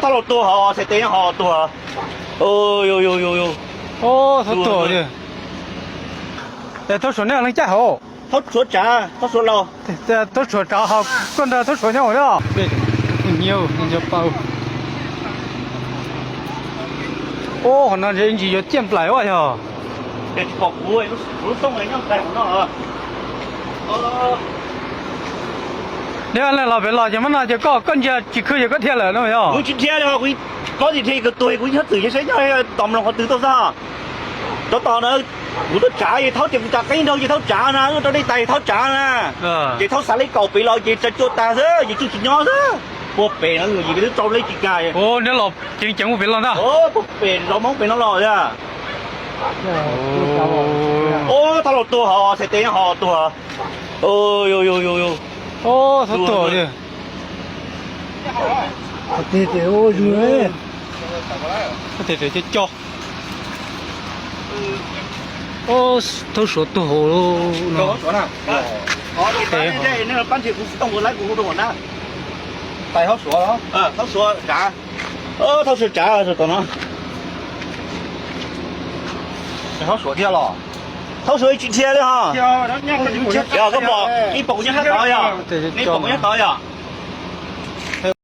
Thaub los tuag hos, Xais Tes nyob hos tuag. Thaub tuag. Thaub Suav nej leej caij hauv. Thaub Suav tsav, Thaub Suav laus. Thaub Suav tsav hos, koj nrog Thaub Suav nyob hauv thiab. Ub, qhov no ntsis yuav ciaj nplaim ua yog. Niag leej los pem los ces muab no ces koj, koj ntsia tsis khw ces koj dhia lawm no yog. Kuv tsis dhia li, kuv tsis dhia, kuv tuag kuv nyob twm ces saib nyob tom mloog qhov twg tuaj xwb. Rov tom na, kuv tuaj tsav ces Thaub tias kuv tsav qeeb nrog ces Thaub tsav na, rau dej tas Thaub tsav na. Ces Thaub xav li kaum pem los ces tsav cua tag xwb ces tsuj tsis nyob xwb. Puag pem no ces peb twb tso leb tsis kag. Niag los ceev ceev ua pem los ntag. Puag pem zov Hmoob pem no los thiab. Ub, Thaub los tuag hos, Xais Tes nyob hos tuag. Thaub tuag. Thaub Suav tuag hauv no. Thaub Suav tsav, Thaub Suav tsav tom no. Thaub Suav thiab los? Thaub Suav tsis dhia li hos. Yog koj pom ib pom kuv nyob sab tod yog? Nej pom kuv nyob tod yog?